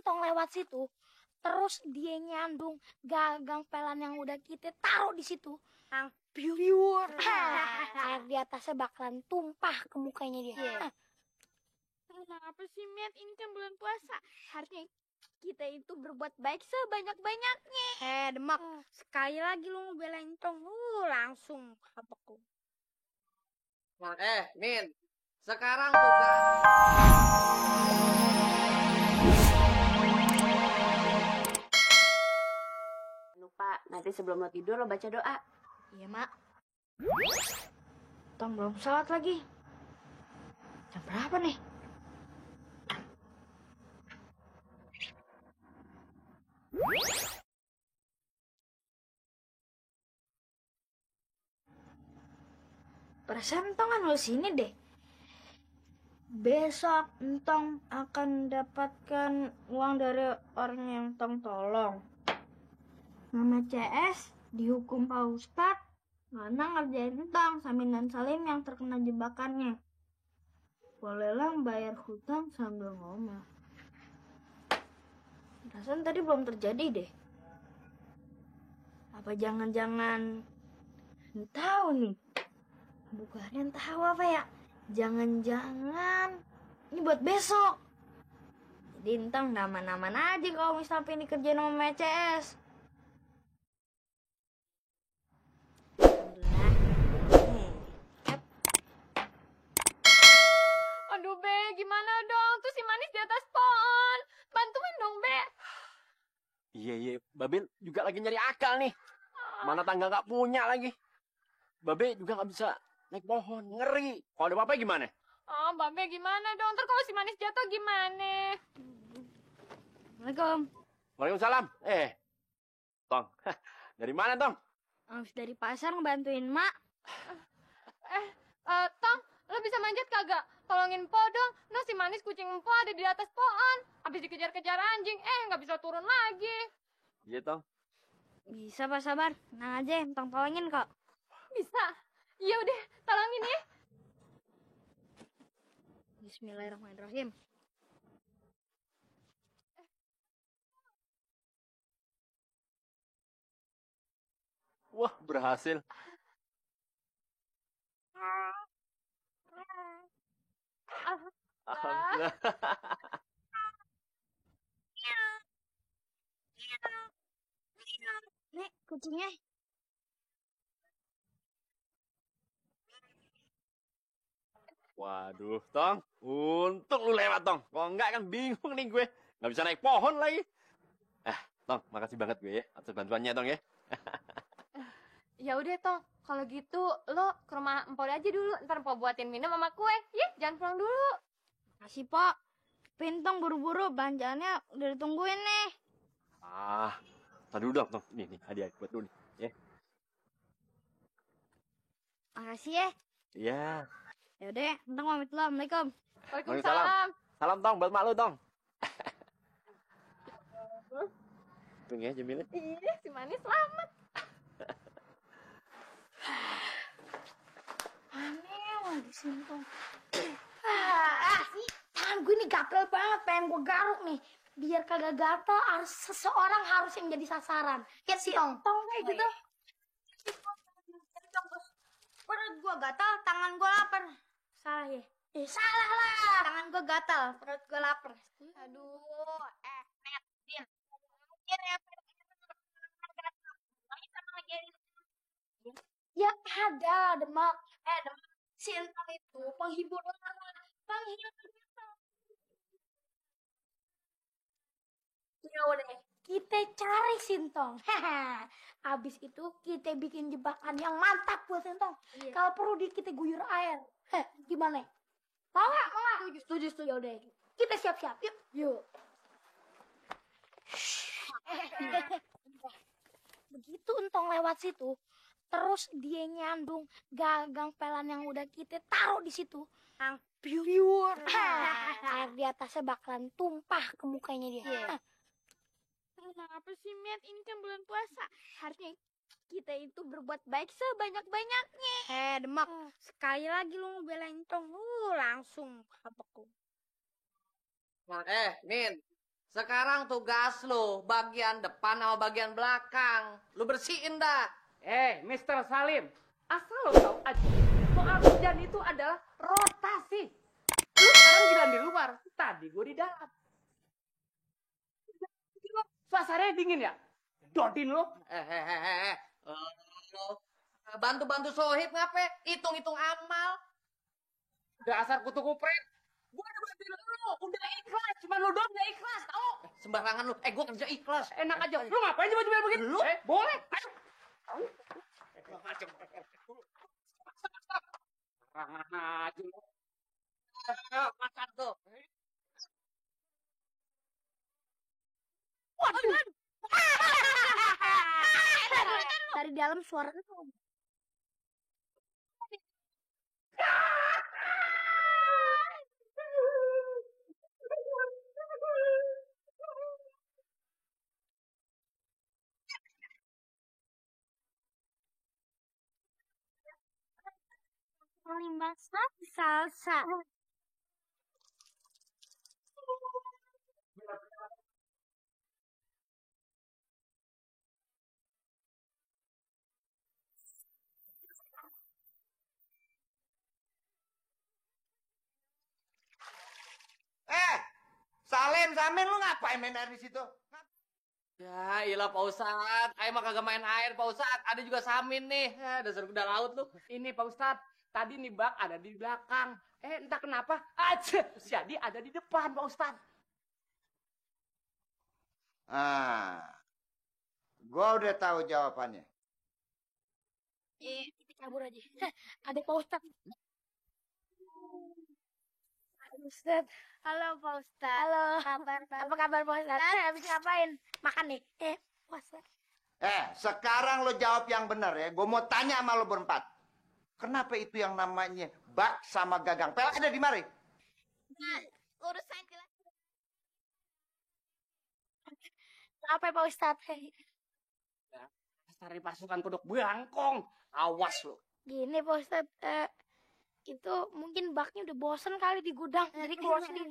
entong lewat situ, terus dia nyandung gagang pelan yang udah kita taruh di situ. Biur. Air di atasnya bakalan tumpah ke mukanya dia. Kenapa sih, Met? Ini kan bulan puasa. Harusnya kita itu berbuat baik sebanyak-banyaknya. Demak, sekali lagi lu ngebelain tong, langsung kapokku. Min, sekarang tugas. Lupa, nanti sebelum lo tidur lo baca doa. Iya, Mak. Tong belum sholat lagi. Jam berapa nih? Perasaan Entong kan lo sini deh. Besok Entong akan dapatkan uang dari orang yang Entong tolong. Mama CS dihukum Pak Ustadz karena ngerjain Entong sambil dan Salim yang terkena jebakannya. Bolehlah bayar hutang sambil ngomel. Perasaan tadi belum terjadi deh. Apa jangan-jangan tahu nih? Bukan tahu apa ya? Jangan-jangan ini buat besok. Jadi Entong aman-aman aja kalau misalnya ini kerjaan sama MCS. Aduh, Be, gimana dong? Tuh si manis di atas pohon. Bantuin dong, Be. Iya, Babe juga lagi nyari akal nih. Mana tangga nggak punya lagi. Babe juga nggak bisa naik pohon, ngeri. Kalau ada apa-apa gimana? Oh, Babe gimana dong? Ntar kalau si manis jatuh gimana? Assalamualaikum. Waalaikumsalam. Tong, dari mana Tong? Habis dari pasar ngebantuin Mak. Tong, lo bisa manjat kagak? Tolongin Po dong. No, si manis kucing Po ada di atas pohon. Habis dikejar-kejar anjing, nggak bisa turun lagi. Iya Tong. Bisa Pak sabar. Nah aja, Entong tolongin kok. Bisa? Ya udah, tolongin ya. Bismillahirrahmanirrahim. Wah, berhasil. Alhamdulillah. Nek, kucingnya. Waduh, Tong. Untung lu lewat, Tong. Kalau enggak kan bingung nih gue. Nggak bisa naik pohon lagi. Tong, makasih banget gue ya atas bantuannya, Tong ya. Ya udah, Tong. Kalau gitu lo ke rumah Empok aja dulu. Ntar Empok buatin minum sama kue. Ya, jangan pulang dulu. Makasih, Pak. Pintong buru-buru, belanjaannya udah ditungguin nih. Tadi dulu dong, Tong. Nih, hadiah buat lu nih. Ya. Makasih ya. Iya. Ya udah, Entong pamit dulu. Assalamualaikum. Waalaikumsalam. Salam, Tong, buat mak lu, Tong. Tunggu ya, Jamilnya. Iya, si manis selamat. Aneh lagi Sintong. Tangan gue ini gatel banget, pengen gue garuk nih. Biar kagak gatel, seseorang harus yang jadi sasaran. Ya si Tong kayak gitu. Perut gue gatel, tangan gue lapar. Salah ya? Salah lah. Tangan gue gatel, perut gue lapar. Aduh, Net, Din. Ya ada, Demak. Demak. Si Entong itu penghibur orang. Ya udah, kita cari Sintong. Abis itu kita bikin jebakan yang mantap buat Sintong. Kalau perlu kita guyur air. Gimana? Mau nggak? Setuju. Ya udah, kita siap-siap. Yuk. Begitu Entong lewat situ, terus dia nyandung gagang pelan yang udah kita taruh di situ. Biur. Air di atasnya bakalan tumpah ke mukanya dia. kenapa sih, Met? Ini kan bulan puasa. Harusnya kita itu berbuat baik sebanyak-banyaknya. Demak, sekali lagi lu ngebelain Entong, langsung kapokku. Min, Sekarang tugas lu bagian depan sama bagian belakang. Lu bersihin dah. Mr. Salim, asal lo tahu aja, soal kerjaan itu adalah rotasi. Lu sekarang giliran di luar, tadi gue di dalam. Suasananya dingin ya? Dodin lo. Bantu-bantu Sohib ngapain? Hitung-hitung amal. Dasar kutu kupret. Gue udah bantuin lo, udah ikhlas. Cuma lo doang gak ikhlas, tau? Sembarangan lu. Gue kerja ikhlas. Enak aja. Lu ngapain coba coba begitu? Lu? Boleh. Ayo. Rangan aja lo. Makan tuh. Dari dalam suaranya tuh. Paling basah salsa. Samin lu ngapain main air di situ? Ya iyalah Pak Ustadz, Ayo mah kagak main air Pak Ustadz, ada juga Samin nih. Dasar kuda laut lu. Ini Pak Ustadz, tadi nih bak ada di belakang. Entah kenapa, aja jadi ada di depan Pak Ustadz. Gua udah tahu jawabannya. Kita kabur aja. Ada Pak Ustadz. Ustadz. Halo Pak Ustadz. Halo. Apa kabar Pak Ustadz? Habis ngapain? Makan nih. Pak Ustadz. Sekarang lo jawab yang benar ya. Gue mau tanya sama lo berempat. Kenapa itu yang namanya bak sama gagang? Pel ada di mari? Nah, urusan jelas. Apa Pak Ustadz? Cari pasukan kodok bangkong. Awas lo. Gini Pak Ustadz. Itu mungkin baknya udah bosen kali di gudang. Jadi keluar sini.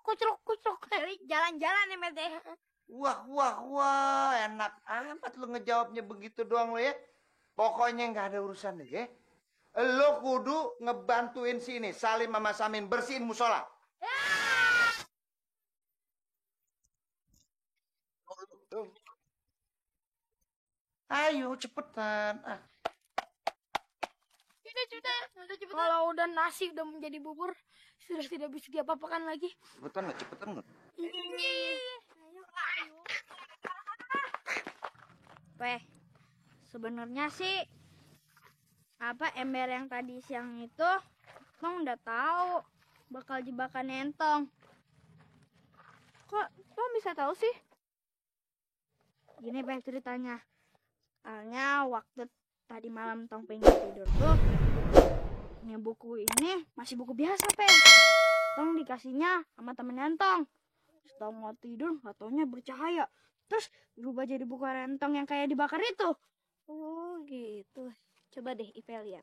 Kucluk. Jalan-jalan ya, Mete. Wah, enak amat lo ngejawabnya begitu doang lo ya. Pokoknya nggak ada urusan deh ya. Lo kudu ngebantuin sini, Salim sama Samin bersihin musola. Ayo cepetan. Udah cepetan. Kalau udah nasi udah menjadi bubur, sudah tidak bisa diapa-apakan lagi. Cepetan nggak? Ayo. Sebenarnya sih ember yang tadi siang itu Tong udah tahu bakal jebakan Entong. Kok Tong bisa tahu sih? Gini ceritanya. Soalnya waktu tadi malam Tong pengen tidur tuh, ini buku ini masih buku biasa, Tong dikasihnya sama temen Entong. Setelah mau tidur, nggak taunya bercahaya. Terus berubah jadi buku Entong yang kayak dibakar itu. Oh gitu. Coba deh Ipe lihat.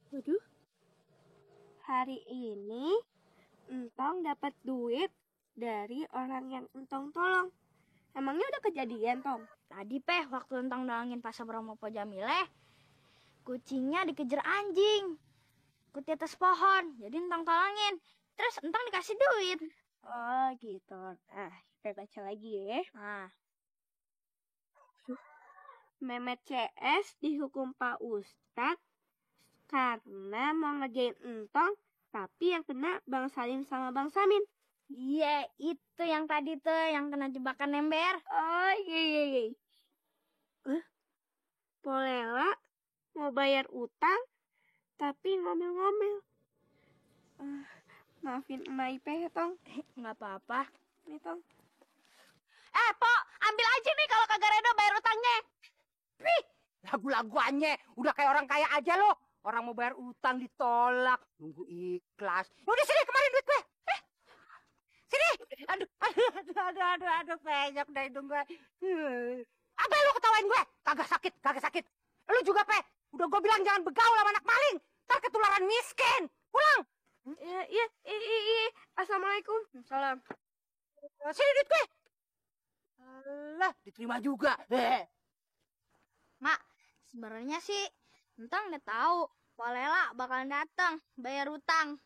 Waduh. Hari ini Entong dapat duit dari orang yang Entong tolong. Emangnya udah kejadian, Tong? Tadi, waktu Entong nolongin Pak Sabromo Po Jamile, kucingnya dikejar anjing. Ikut di atas pohon. Jadi Entong tolongin. Terus Entong dikasih duit. Oh, gitu. Kita baca lagi ya. Memet CS dihukum Pak Ustadz karena mau ngerjain Entong, tapi yang kena Bang Salim sama Bang Samin. Iya, itu yang tadi tuh, yang kena jebakan ember. Oh, iya. Polela mau bayar utang, tapi ngomel-ngomel. Maafin Emak Ipe ya, Tong. Nggak apa-apa. Nih, Tong. Pok, ambil aja nih kalau kagak redo bayar utangnya. Lagu-laguannya udah kayak orang kaya aja lo. Orang mau bayar utang ditolak, nunggu ikhlas. Udah sini kemarin duit gue. Sini. Aduh, penyok dah hidung gue. Apa lu ketawain gue? Kagak sakit. Lu juga, Pe. Udah gue bilang jangan begaul sama anak maling. Ntar ketularan miskin. pulang. Iya. Assalamualaikum. Salam. Sini duit gue. Alah, diterima juga. Mak, sebenarnya sih Entang udah tahu Pak Lela bakalan datang bayar utang.